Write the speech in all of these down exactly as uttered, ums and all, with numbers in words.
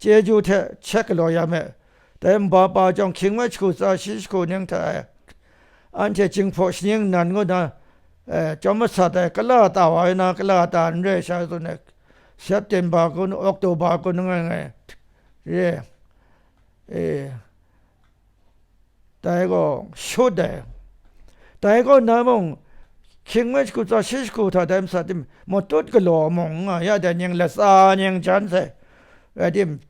chyeju hte chyeju galaw ya me. Dai nba pa jawng hkying mi shagu tsa shi shagu ning hta e, anhte Jinghpaw shaning nan ngu na, eh, chyawm masat ai, kala ta wa na, kala ta n re sha tsun ai, September kun, October kun ngai ngai re. Eh, dai gaw shut ai. Dai gaw na mung, hkying mi shagu tsa shi shagu hta dai masat tim, matut galaw mung n nga ya, dai ning latsa ning jan sai. Rai tim,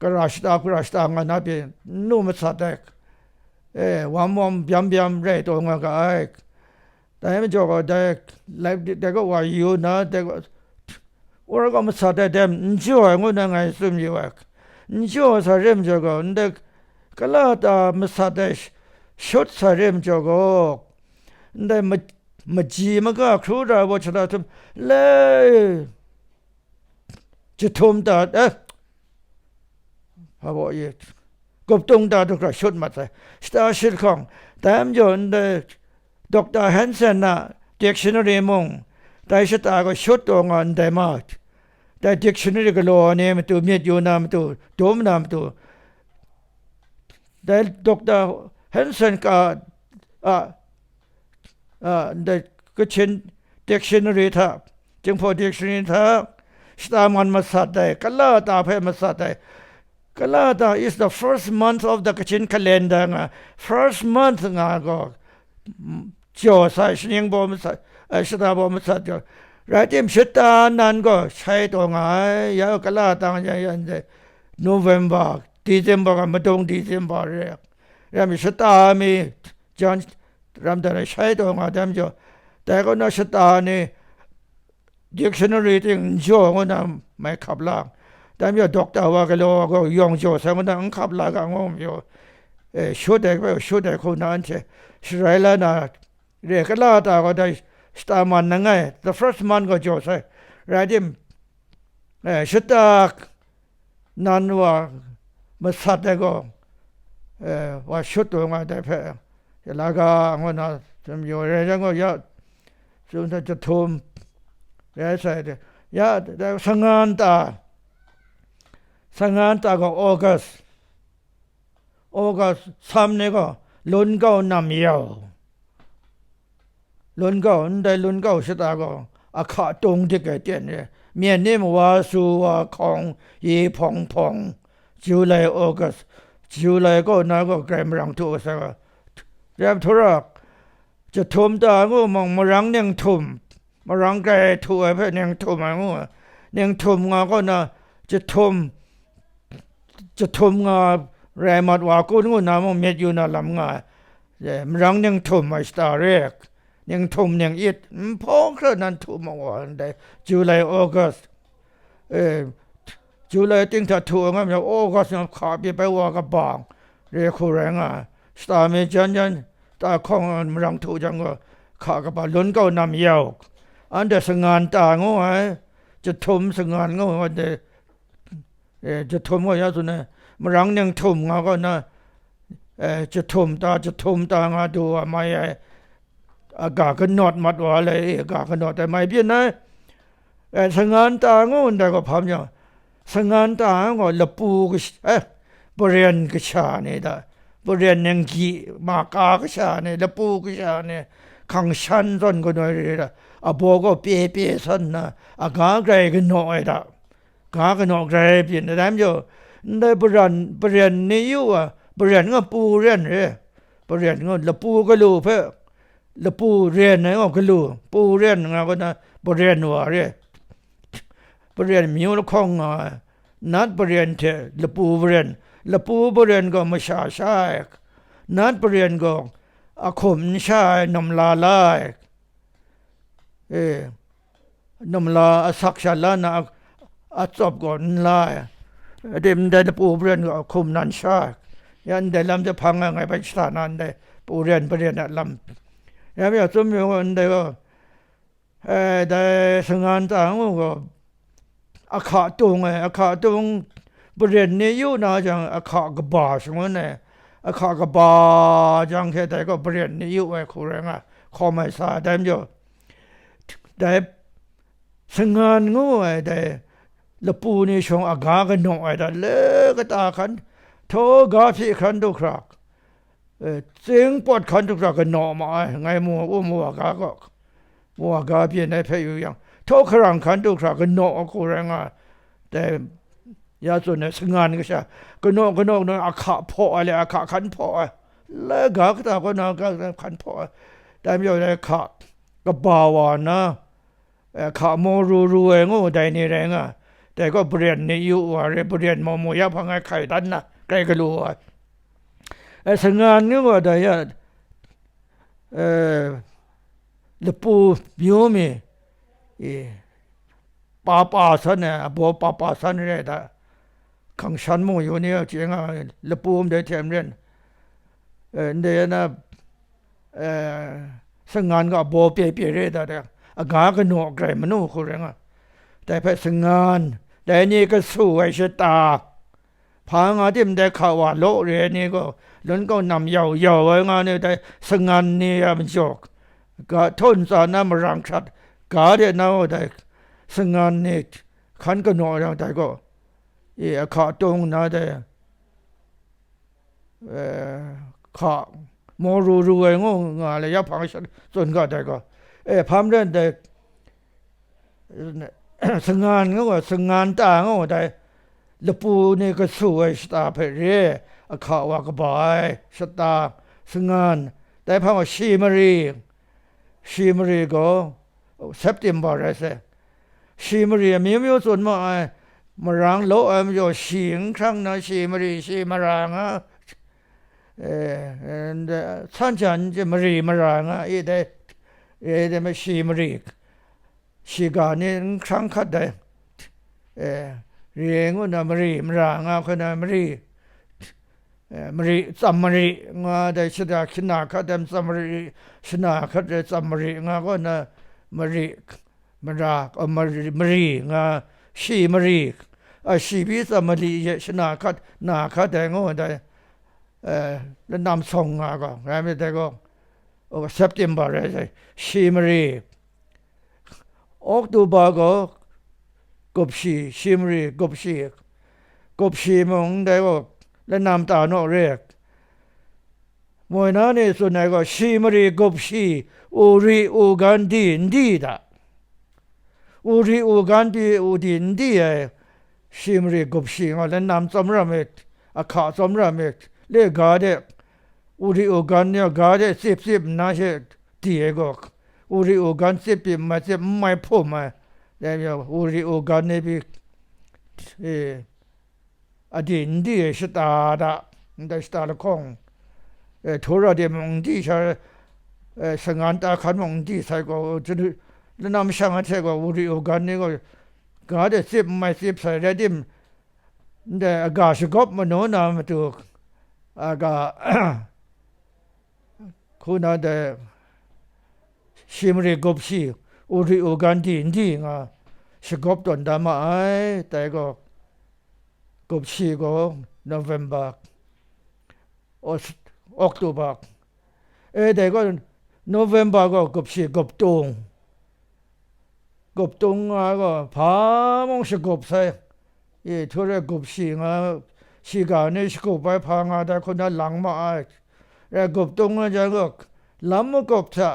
kara shata, kara shata nga na pyi, n nu masat ai, e, wam wam byam byam rai taw nga ga ai. Dai majaw gaw, dai, lai, dai gaw wa yu na, dai gaw, wa gaw masat ai, dai n jaw ai ngu na ngai tsun yu ai. N jaw sa re majaw gaw, ndai kala ta masat ai sh-, shut sa re majaw gaw, ndai ma-, maji maga hkru ra wa shata htum, le, jahtum ta, eh, hpa baw ye, guptung ta du hkra shut mat sai. Shata shut hkawng, dai majaw ndai Doctor Hanson a dictionary mung, dai shata gaw shut taw nga ndai ma, dai dictionary galaw ai ni matu, myit yu na matu, dum na matu, dai Doctor Hanson ka a, a, ndai Kachin dictionary hta, Jinghpaw dictionary hta, shata man masat ai, kala ta hpe masat ai. Kala ta is the first month of the Kachin calendar nga, first month nga gaw, mm, jaw sai, shaning baw masat, eh, shata baw masat gaw. Rai tim, shata nan gaw shai taw nga ai, ya kala ta yan yan de, November, December ga madung December re. Rai mi shata mi, jan ram da rai shai taw nga dam jaw. Dai kaw na shata ni, dictionary ting n jaw ngu na mai hkap lang. Dai majaw doctor wa galaw wa gaw yawng jaw sai ngu na n hkap la ga ngu majaw, eh, shut ai hpe, shut ai hku na anhte sharai la na, re kala ta gaw dai shata man na ngai, the first month gaw jaw sai. Rai tim, eh, shata nan wa masat ai gaw, eh, wa shut taw nga dai hpe, ya la ga ngu na, tsun mayu rai rai gaw, ya, tsun hta jahtum rai sai de, ya, dai sangan ta, sangan ta gaw August, August sam ni gaw lun kau nam yau. Lun kau, ndai lun kau shata gaw, ahka tung dik ai ten re, myen ni mawa su wa hkawng, yi hpawng hpawng, July, August, July kaw na gaw grai marang htu ai sa ga, rem hturak, jahtum ta ngu mung, marang ning htum, marang grai htu ai hpe ning htum ai ngu ai, ning htum nga kaw na, jahtum, jahtum nga rai mat wa kun ngu na mung myit yu na lam nga ai, e, marang ning htum ai shata re, ning htum ning it, nhpaw hkra nan htum ai wa ndai, July, August, e, July ting hta htu ai nga majaw, August nga hka pyi bai wa kabang re hku rai nga ai, shata mi jan jan, ta hkawng marang htu jang gaw, hka kaba lun kau nam yau, anhte sangan ta ngu ai, jahtum sangan ngu ai, anhte e, jahtum gaw ya tsun ai, marang ning htum nga kaw na, e, jahtum ta, jahtum ta nga du wa mai ai, aga kanawt mat wa le, e, aga kanawt ai mai byin ai. E, sangan ta ngu ndai gaw hpa majaw, sangan ta ngu gaw lapu kash-, e, baren kasha ni hta, baren ninggi, maka kasha ni, lapu kasha ni, hkang shan zawn kanoi re hta, abaw gaw pye pye san nna, aga grai kanaw ai hta, ga kanaw grai byin ai, dai majaw, ndai baren, baren ni yu wa, baren nga pu ren re, baren nga lapu galu hpe, lapu ren ai nga galu, pu ren nga gaw na, baren wa re, baren myu lahkawng nga ai, nat baren hte lapu baren, lapu baren gaw masha sha ai, nat baren gaw ahkum n sha ai, namla la ai, e, namla asak sha la na a, atsawp gaw n la ai, ade ndai lapu baren gaw ahkum nan sha ai, ya ndai lam de hpang nga ngai bai shada na ndai pu ren baren a lam, ya mi a tsum yawng ndai gaw, e, dai sangan ta ngu gaw, ahka tung ai, ahka tung, baren ni yu na jang, ahka kaba shangun ai, ahka kaba jang hte dai gaw baren ni yu ai hku rai nga, hkawm ai sa ai, dai majaw, dai sangan ngu ai, dai lapu ni shawng aga kanaw ai hta, le kata hkan, htaw ga hpyi hkan du hkra, e, tsing pawt hkan du hkra kanaw ma ai, ngai mu, u mu wa ga gaw, mu wa ga byin ai hpe yu yang, htaw hkarang hkan du hkra kanaw ai hku rai nga ai. Dai ya tsun ai, sangan kasha, kanaw kanaw kanaw ahka hpaw ai, le ahka hkan hpaw ai, le ga kata kaw na ga hkan hpaw ai, dai majaw dai hka kaba wa na, eh, hka maw ru ru ai ngu dai ni rai nga ai. Dai gaw baren ni yu wa re, baren maw maw ya hpang ai hkai dan na, grai galu ai. Eh, sangan ngu wa dai ya, eh, lapu myu mi, e, pa pa san ai, abaw pa pa san re ai hta, hkang shan mung yu ni a chye nga ai, lapu ndai hte maren, eh, ndai na, eh, sangan ga baw pye pye re ai hta, aga kanaw grai manu hku rai nga. Dai hpe sangan, dai ni kasu ai shata, hpa nga tim dai hka wa law re ai ni gaw, lun kau nam yau yau ai nga ni, dai sangan ni a majaw, ga htawn tsa na marang hkrat ga de na gaw, dai sangan ni hkan kanaw yang dai gaw, e, ahka tung na dai, eh, hka maw ru ru ai ngu nga le, ya hpang sha tsun ga dai gaw, e, hpa maren dai, sangan ngu ai, sangan ta ngu ai dai, lapu ni kasu ai shata hpe re ai, ahka wa kaba ai shata, sangan, dai hpang gaw shi mari, shi mari gaw September rai sai. Shi mari amyu myu tsun ma ai, marang law ai majaw shi n hkrang na, shi mari, shi mara nga, eh, and, eh, san jan je mari mara nga, i dai, i dai ma shi mari, shiga ni n hkrang hkat dai, eh, re ngu na mari mara nga hkoi na mari, eh, mari, tsam mari nga dai, shada shana hkat dai, tsam mari, shana hkat dai, tsam mari nga gaw na mari, mara, a, mari, mari nga, shi mari, a, shi pyi tsam mali ye shana hkat, na hkat dai ngu dai, eh, lanam sawng nga gaw, rai myit dai gaw, o, September rai sai, shi mari, October gaw gup shi, shi mari gup shi, gup shi mung ndai gaw lanam ta naw re. Moi na ni tsun ai gaw, shi mari gup shi, u ri u gan di n di da. U ri u gan di u di n di ai, shi mari gup shi nga, lanam tsawm ra myit, ahka tsawm ra myit, le ga de, u ri u gan ni ga de tsip tsip nna she di ai gaw, u ri u gan tsip pyi n mai, tsip n mai hpum ai, dai majaw, u ri u gan ni pyi, e, a di n di ai shata da, ndai shata lahkawng, e, htaw ra de mung n di sha, e, sangan ta hkan mung n di sai gaw, chyu, lanam shang ai hte gaw, u ri u gan ni gaw, ga de tsip n mai tsip sai rai tim, ndai aga shagawp manu na matu, aga, hku na dai, shi mari gup shi, u ri u gan di n di nga, shagawp tawn da ma ai, dai gaw, gup shi gaw November, Aus-, October, e, dai gaw November gaw gup shi, gup tung, gup tung nga gaw, hpa mung shagawp sai, e, htaw re gup shi nga, shiga ni shagawp ai hpa nga dai hku na lang ma ai, rai gup tung nga jang gaw, lam magawp hta,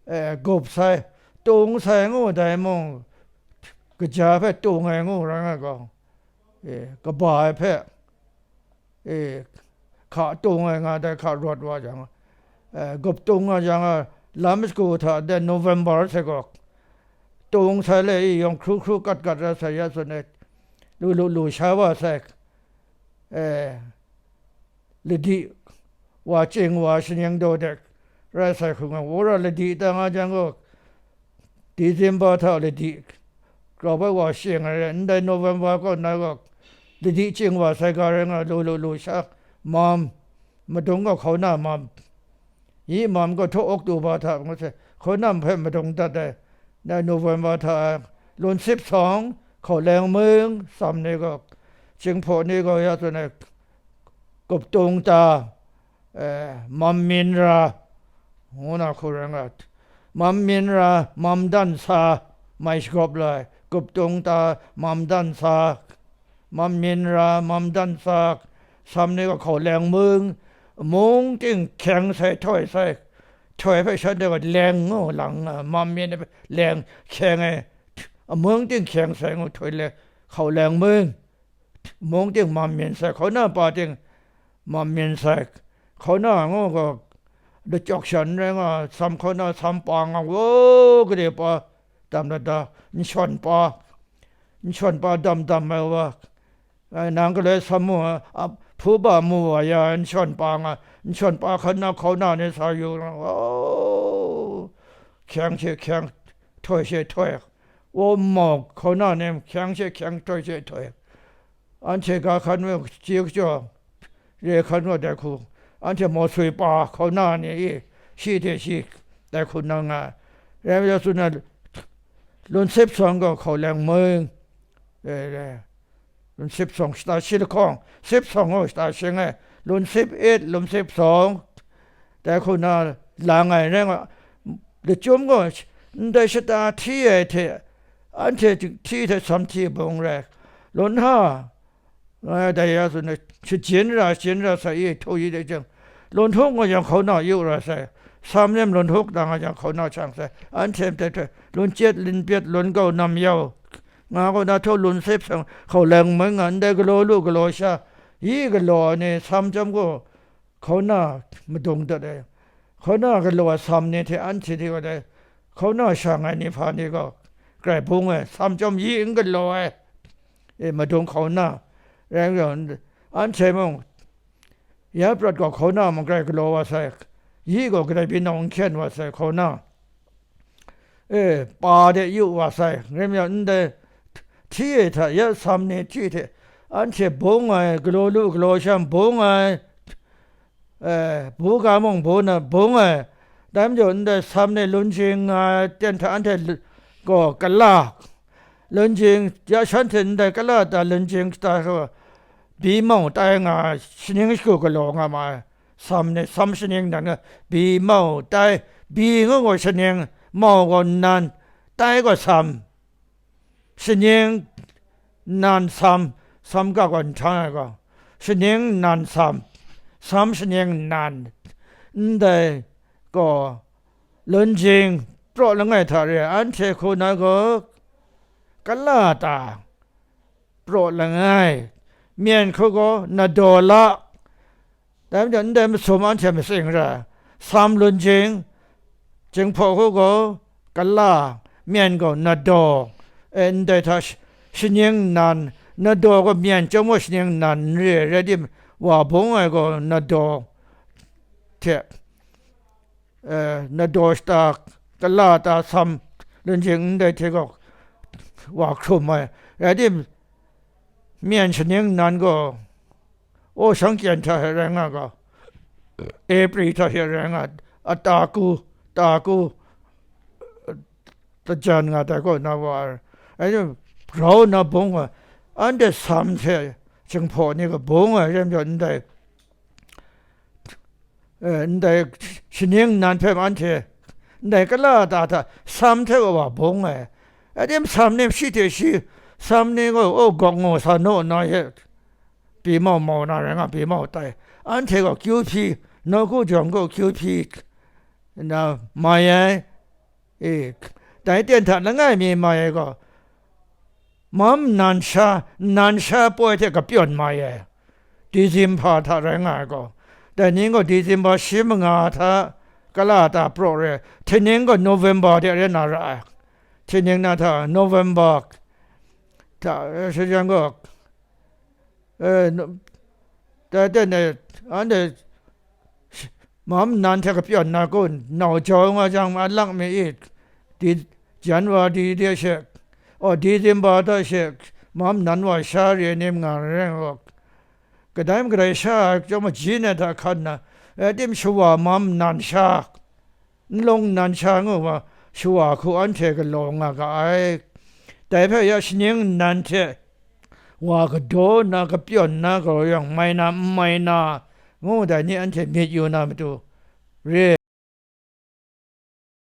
e, gup sai, tung sai ngu dai mung, kaja hpe tung ai ngu rai nga gaw, e, kaba ai hpe, e, hka tung ai nga dai hka rawt wa jang, e, gup tung nga jang, lam shagu hta de November sai gaw, tung sai le i yawng hkru hkru kat kat rai sai ya tsun ai, lu lu lu sha wa sai, e, ladi wa ching wa shaning daw de rai sai hkru nga, wora ladi ta nga jang gaw, December hta ladi grau bai wa shing ai rai, ndai November kaw na gaw, ladi ching wa sai ga rai nga, lu lu lu sha, mam, madung gaw hkauna mam, yi mam gaw htaw October hta ngu sai, hkauna hpe madung dat ai, ndai November hta, lun sip sawng, hkauleng mung, tsam ni gaw, Jinghpaw ni gaw ya tsun ai, gup tung ta, eh, mam min ra, ngu na hku rai nga, mam min ra, mam dan sa, mai shagawp lai, gup tung ta, mam dan sa, mam myin ra, mam dan sa, sam ni ga hkauleng mung, mung ting hkyeng sai, htoi sai, htoi hpe shanhte gaw leng ngu lang, a, mam myin ai hpe leng hkyeng ai, a, mung ting hkyeng sai ngu htoi le, hkauleng mung, mung ting mam myin sai, hkauna pa ting mam myin sai, hkauna ngu gaw, lachyawk shan rai nga, sam hkauna sam pa nga, wo, gade pa, dam lada, nshawn pa, nshawn pa dam dam ai wa, ai, nang galoi sam mu, a, hpu ba mu wa ya, nshawn pa nga, nshawn pa hkauna hkauna ni sa yu, wo, hkyeng she hkyeng, htoi she htoi, wo mau hkauna ni hkyeng she hkyeng, htoi she htoi, anhte ga hkan mu, chye kachyaw, re hkan mu dai hku, anhte maw sui pa hkauna ni e, shi hte shi dai hku nang nga ai. Rai nme, ya tsun na, lun sip sawng gaw hkauleng mung, e, e, lun sip sawng shata shi lahkawng, sip sawng gaw shata shing ai, lun sip it, lun sip sawng, dai hku na lang ai rai nga, lachyum gaw ndai shata hti ai hte, anhte hti hte sam hti bung rai, lun ha, nga ai dai ya tsun ai, shajin ra, shajin ra sai, e htu yi dai jang, lun htuk nga jang hkauna yu ra sai, sam nem lun htuk dang nga jang hkauna shang sai, anhte ndai hte lun chyet, lun pyet, lun gau, nam yau, nga gaw na htaw lun sip sawng hkauleng mung nga, ndai galaw lu galaw sha, yi galaw ai ni sam chyawm gaw, hkauna madung dat ai, hkauna galaw ai sam ni hte anhte hte gaw dai, hkauna shang ai ni hpa ni gaw, grai bung ai, sam chyawm yi n galaw ai, e, madung hkauna, rai nga, anhte mung, ya prat gaw hkauna mung grai galaw wa sai, yi gaw Karai byin nau n hkyen wa sai, hkauna, e, pa de yu wa sai, rai nme law, ndai hti e hta ya sam ni hti hte anhte bung ai, galaw lu galaw sham bung ai, e, bu ga mung bu na bung ai, dai majaw ndai sam ni lun jing nga ai ten hta anhte lu-, gaw kala, lun jing, ya shanhte ndai kala ta lun jing ta gaw, bi mau tai nga ai, shaning shagu galaw nga ma ai, sam ni, sam shaning nan nga, bi mau tai, bi ngu gaw shaning, mau gaw nan, tai gaw sam, shaning nan sam, sam ga gaw nhtang ai gaw, shaning nan sam, sam shaning nan, ndai gaw, lun jing, praw langai hta re ai, anhte hku na gaw, kala ta, praw langai, myen hku gaw nadaw la, dai majaw ndai masum anhte matsing ra ai, sam lun jing, jinghpaw hku gaw kala, myen gaw nadaw, e, ndai hta sh-, shaning nan, nadaw gaw myen chyawm gaw shaning nan n re ai, rai tim, wa bung ai gaw nadaw hte, e, nadaw shata, kala ta sam, lun jing ndai hte gaw wa hkrum ai, rai tim, myen shaning nan gaw, o, shang kyen hta hte rai nga ga, Epri hta hte rai nga, a ta ku, ta ku, tajan nga tai kaw na wa ai, rai tim, grau na bung ai, anhte sam hte jinghpaw ni gaw bung ai, rai majaw ndai, e, ndai shaning nan hpe anhte, ndai kala ta hta sam hte wa bung ai. Rai tim, sam ni shi hte shi, sam ni gaw, o, gawk ngu sa naw na ye, bi mau mau na rai nga, bi mau tai. Anhte gaw kyu hpyi, nawku jawng gaw kyu hpyi, na mai ai. E, dai ten hta langai mi mai ai gaw, mam nnan sha, nnan sha poi hte kapyawn mai ai, Disemba hta rai nga ai gaw, dai ning gaw Disemba shi manga hta kala ta praw re ai, hti ning gaw November de re na ra ai, hti ning na hta November hta, e, shi jang gaw, e, no-, dai ten e, anhte sh-, mam nnan hte kapyawn na kun, nau jau nga jang, a lang mi i, di-, January de she, o, December da she, mam nnan wa sha re ni nga rai gaw, kadai mung kadai sha ai chyawm maji na hta hkan na, rai tim shawa mam nnan sha, nlung nnan sha ngu wa, shawa hku anhte galaw nga ga ai. Dai hpe ya shaning nnan hte wa kadaw nna, kapyawn nna galaw yang, mai na, n mai na, ngu dai ni anhte myit yu na matu, re